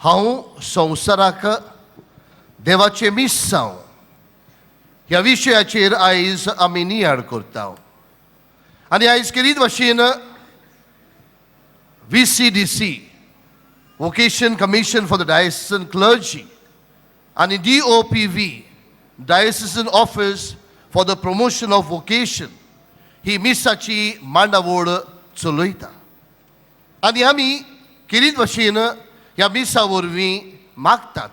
हांव संवसाराक देवाचें मिस्सांव ह्या विशयाचेर आयज आमी नियाळ करता. आनी आयज केरीत भाशेन VCDC, Vocation Commission for the Diocesan Clergy, आनी DOPV, Diocesan Office for the Promotion of Vocation, ही मिसाची मांडावळ चलयता. आनी आमी केरीत भाशेन ह्या मिसा वरवीं मागतात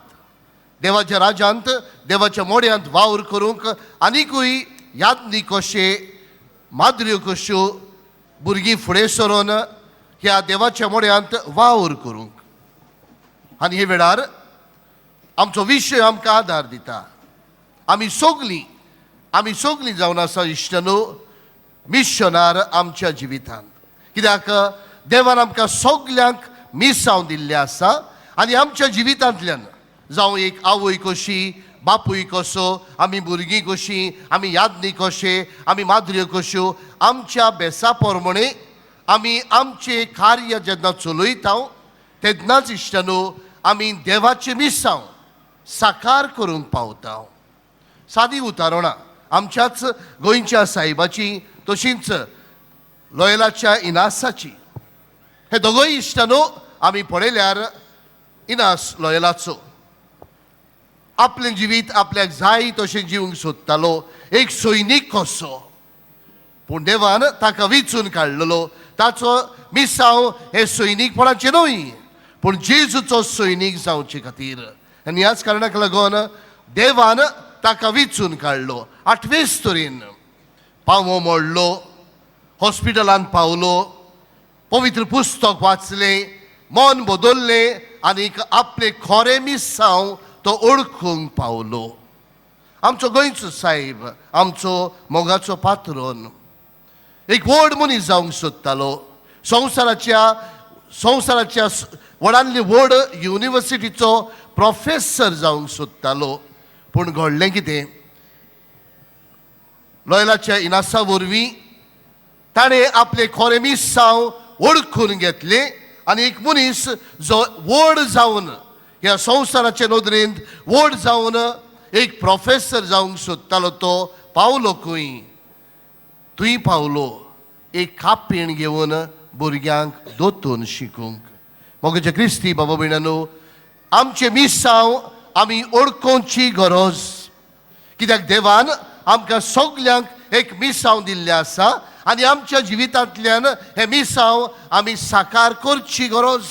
देवाच्या राज्यांत, देवाच्या मोड्यांत वावर करूंक आनिकूय यादनी कशे, माद्र्यो कश्यो भुरगीं फुडें सरून ह्या देवाच्या मोड्यांत वावर करूंक. आनी हे वेळार आमचो विशय आमकां आदार दिता. आमी सगलीं जावन आसा इश्टनो मिशनार आमच्या जिवितांत, कित्याक देवान आमकां सगल्यांक मिसांव दिल्लें आसा. आनी आमच्या जिवितांतल्यान जावं एक आवय कशी, बापूय कसो, आमी भुरगीं कशीं, आमी यादनी कशे, आमी माद्र्यो कश्यो, आमच्या बेसा प्रमाणे आमी आमचें कार्य जेन्ना चलयता तेन्नाच इश्टानो आमी देवाचें मिसांव साकार करूंक पावता. सादी उतारणां आमच्याच गोंयच्या साहेबाची, तशींच लोयलाच्या इनासाची. हे दोगोय इश्टानो आमी पळयल्यार इनास लोयलाचो आपलें जिवीत आपल्याक जाय तशें जिवंक सोदतालो, एक सैनीक कसो. पूण देवान ताका विचून काडलेलो. ताचो मिसांव हे सैनीकपणाचें न्हय, पूण जेजूचो सैनीक जावचे खातीर. आनी ह्याच कारणाक लागून देवान ताका विचून काडलो. आठवेच तरेन पांवो मोडलो, हॉस्पिटलांत पावलो, पवित्र पुस्तक वाचलें, मन बदललें आनीक आपले खरें मिसांव तो ओळखूंक पावलो. आमचो गोंयचो साहेब, आमचो मोगाचो पात्रोन, एक व्हड मनीस जावंक सोदतालो. संवसाराच्या व्हडांतली व्हड युनिवर्सिटीचो प्रोफेसर जावंक सोदतालो. पूण घडलें कितें? लोयलाच्या इनासा वरवीं ताणें आपले खरें मिसांव वळखून घेतलें आनी एक मनीस जो व्हड जावन, ह्या संवसाराचे नदरेंत व्हड जावन एक प्रोफेसर जावंक सोदतालो, तो पावलो खंय? थंय पावलो एक कापीण घेवन भुरग्यांक दोतोन शिकूंक. मोगाचे क्रिस्ती बाबा भयणानो, आमचें मिसांव आमी ओळखोवची गरज, कित्याक देवान आमकां सगल्यांक एक मिसांव दिल्लें आसा आनी आमच्या जिवितांतल्यान हें मिसांव आमी साकार करची गरज.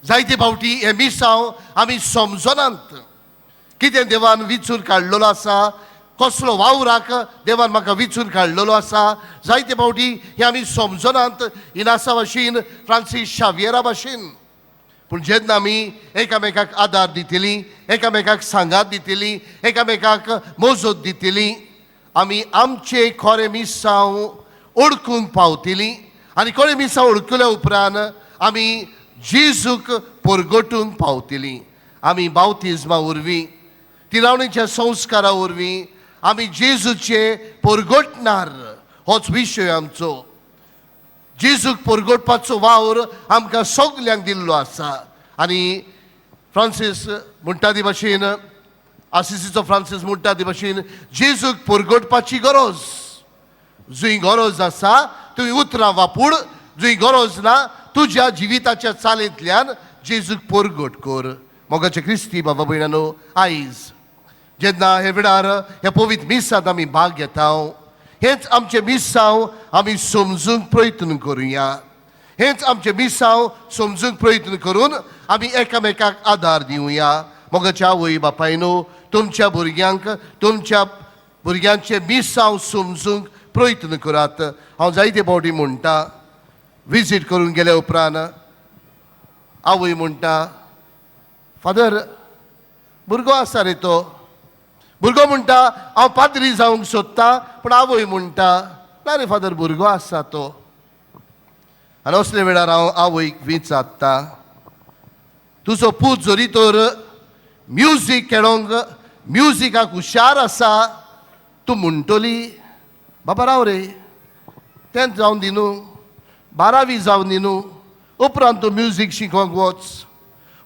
जायते फावटी हें मिसांव आमी समजनात. कितें देवान विचून काडलेलो आसा, कसलो वावराक देवान म्हाका विचून काडलेलो आसा, जायते फावटी हें आमी समजनात, इनासा भाशेन, फ्रांसीस शावियरा भाशेन. पूण जेन्ना आमी एकामेकाक आदार दितलीं, एकामेकाक सांगात दितलीं, एकामेकाक मजत दितलीं, आमी आमचें खरें मिसांव ओळखूंक पावतलीं. आनी खरें मिसांव ओळखल्या उपरांत आमी जेजूक परगटूंक पावतलीं. आमी बावतिज्मा वरवीं, तिरावणीच्या संस्कारा वरवीं आमी जेजूचे परगटणार. होच विशय आमचो. जेजूक परगटपाचो वावर आमकां सगल्यांक दिल्लो आसा. आनी फ्रांसीस म्हणटा ती भाशेन, आसिसीचो फ्रांसीस म्हणटा ती भाशेन, जेजूक परगटपाची गरज. जंय गरज आसा थंय उतरां वापूर, जंय गरज ना तुज्या जिविताच्या चालींतल्यान जेजूक परगट कर. मोगाचे क्रिस्ती बाबा भयणानो, आयज जेन्ना हे वेळार ह्या पवित्र मिसांत आमी भाग घेता, हेंच आमचें मिसांव आमी समजूंक प्रयत्न करुया. हेंच आमचें मिसांव समजूंक प्रयत्न करून आमी एकामेकाक आदार दिवया. मोगाच्या आवय बापायनो, तुमच्या भुरग्यांक तुमच्या भुरग्यांचें मिसांव समजूंक प्रयत्न करात. हांव जायते फावटी म्हणटा, विजीट करून गेल्या उपरांत आवय म्हणटा, "फादर, भुरगो आसा रे तो. भुरगो म्हणटा हांव पाद्री जावंक सोदता." पूण आवय म्हणटा, "ना रे फादर, भुरगो आसा तो." आनी असले वेळार हांव आवयक विचारता, "तुजो पूत जरी तर म्युजीक खेळोंक, म्युजिकाक हुशार आसा, तूं म्हणटली, बाबा राव रे, तेंच जावन दी न्हू, 12वी जावन दी न्हू, उपरांत तूं म्युजीक शिकोंक वच."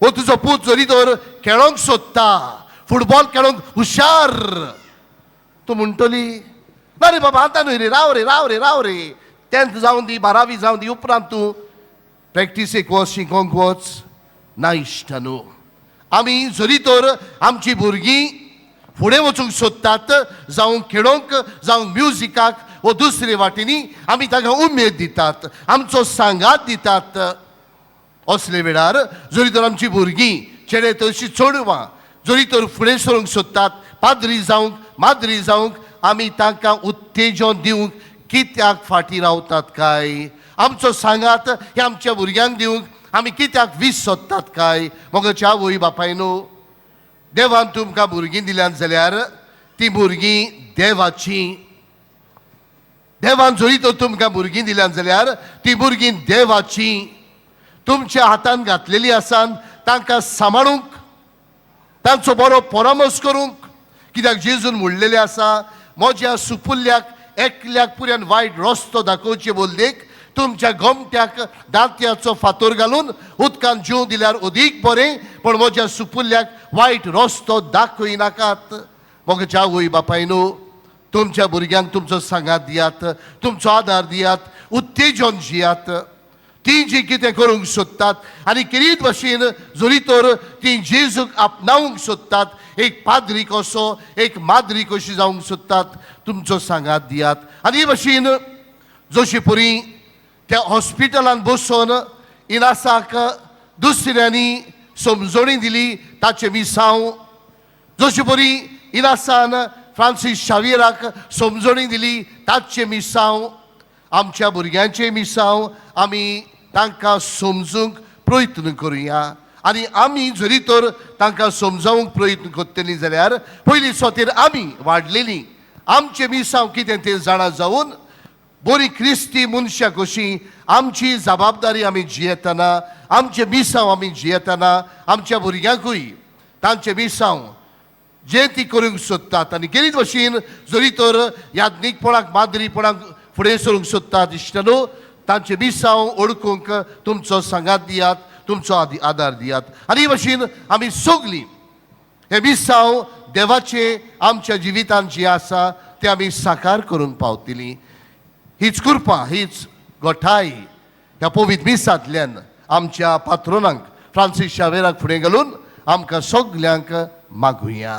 वो तुजो पूत जरी तर खेळोंक सोदता, फुटबॉल खेळोंक हुशार, तूं म्हणटली ना रे बाबा आतां न्हय रे, राव रे राव रे राव रे, 10th जावन दी, 12वी जावन दी, उपरांत तूं प्रॅक्टिसेक वच, शिकोंक वच. ना इश्टानू, आमी जरी तर आमची भुरगीं फुडें वचूंक सोदतात, जावं खेळोंक, जावं म्युजिकाक वो दुसरे वाटेनी, आमी तांकां उमेद दितात, आमचो सांगात दितात. असले वेळार जरी तर आमची भुरगीं चेडे तशी चेडवां जरी तर फुडें सरूंक सोदतात, पाद्री जावंक माद्री जावंक, आमी तांकां उत्तेजन दिवंक कित्याक फाटीं रावतात काय? आमचो सांगात हे आमच्या भुरग्यांक दिवंक आमी कित्याक वीस सोदतात काय? मोगाच्या आवय बापायनो, देवान तुमकां भुरगीं दिल्यात जाल्यार ती भुरगीं देवाचीं. देवान जरी तर तुमकां भुरगीं दिल्यात जाल्यार ती भुरगीं देवाचीं, तुमच्या हातान घातलेली आसान तांकां सांबाळूंक, तांचो बरो परामर्श करूंक. कित्याक जेजून म्हणलेलें आसा, म्हज्या सुपुल्ल्याक एकल्याक पुऱ्यान वायट रस्तो दाखोवचे बोल्लेक तुमच्या गोमट्याक दांत्याचो फातोर घालून उदकान जीव दिल्यार अदीक बरें, पूण म्हज्या सुपुल्ल्याक वायट रस्तो दाखय नाकात. म्हज्या आवय बापायनो, तुमच्या भुरग्यांक तुमचो सांगात दियात, तुमचो आदार दियात, उत्तेजन दियात. ती जी कितें करूंक सोदतात आनी किरीत भशेन जरी तर ती जेजूक आपणावंक सोदतात, एक पाद्री कसो एक माद्री कशी जावंक सोदतात, तुमचो सांगात दियात. आनी हे भशेन जशी पुरी त्या हॉस्पिटलान बसून इनासाक दुसऱ्यांनी समजणी दिली ताचें मिसांव, जशी बरी इनासान फ्रांसीस शावियराक समजणी दिली ताचें मिसांव, आमच्या भुरग्यांचें मिसांव आमी तांकां समजूंक प्रयत्न करुया. आनी आमी जरी तर तांकां समजावंक प्रयत्न करतलीं जाल्यार पयलीं सोतेर आमी वाडलेलीं आमचें मिसांव कितें तें जाणा जावन बरी क्रिस्ती मनशां कशी आमची जबाबदारी आमी जियेतना, आमचें मिसांव आमी जियेतना आमच्या भुरग्यांकूय तांचें मिसांव जे ती करूंक सोदतात आनी केरीत भशेन जरी तर याज्ञीकपणाक माद्रीपणाक फुडें सरूंक सोदतात, इश्टानो तांचे मिसांव ओळखूंक तुमचो सांगात दियात, तुमचो आदार दियात. आनी हे भशेन आमी सगलीं हे मिसांव देवाचे आमच्या जिवितांत जी आसा ते आमी साकार करूंक पावतलीं. हीच कृपा, हीच गोठाय ह्या पवित्र मिसांतल्यान आमच्या पात्रोनांक फ्रांसीस शावेराक फुडें घालून आमकां सगल्यांक मागुया.